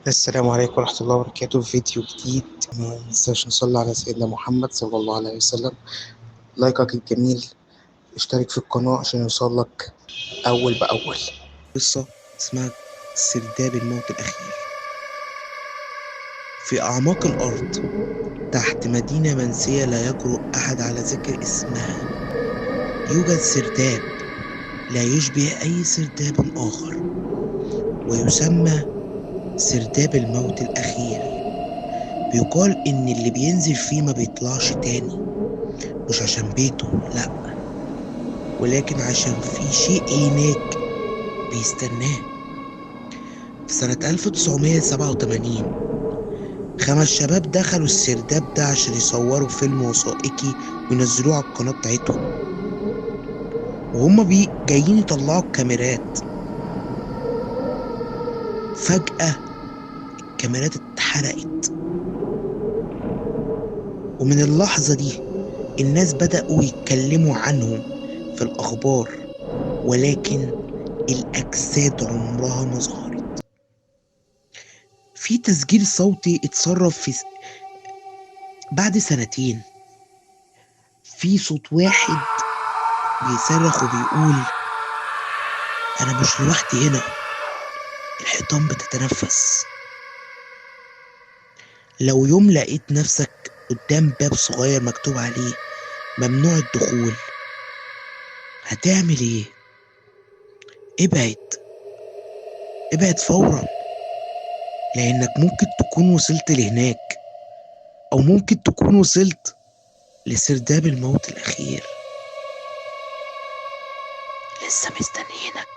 السلام عليكم ورحمة الله وبركاته. فيديو جديد، ما ننساش نصلي على سيدنا محمد صلى الله عليه وسلم. لايكك الجميل، اشترك في القناة عشان يوصلك أول بأول. قصة اسمها سرداب الموت الأخير. في أعماق الأرض تحت مدينة منسية لا يجرؤ أحد على ذكر اسمها، يوجد سرداب لا يشبه أي سرداب آخر، ويسمى سرداب الموت الأخير. بيقال إن اللي بينزل فيه ما بيطلعش تاني، مش عشان بيته، لأ، ولكن عشان في شيء هناك بيستناه. في سنة 1987 5 شباب دخلوا السرداب ده عشان يصوروا فيلم وثائقي وينزلوه على القناة بتاعتهم، وهم جايين يطلعوا الكاميرات، فجأة الكاميرات اتحرقت. ومن اللحظة دي الناس بدأوا يتكلموا عنهم في الأخبار، ولكن الأجساد عمرها ما ظهرت. في تسجيل صوتي اتصرف في بعد سنتين، في صوت واحد بيصرخ وبيقول: أنا مش لوحدي هنا، الحيطان بتتنفس. لو يوم لقيت نفسك قدام باب صغير مكتوب عليه ممنوع الدخول، هتعمل ايه؟ ابعد، ابعد فورا، لانك ممكن تكون وصلت لهناك، او ممكن تكون وصلت لسرداب الموت الاخير. لسه مستنيينك.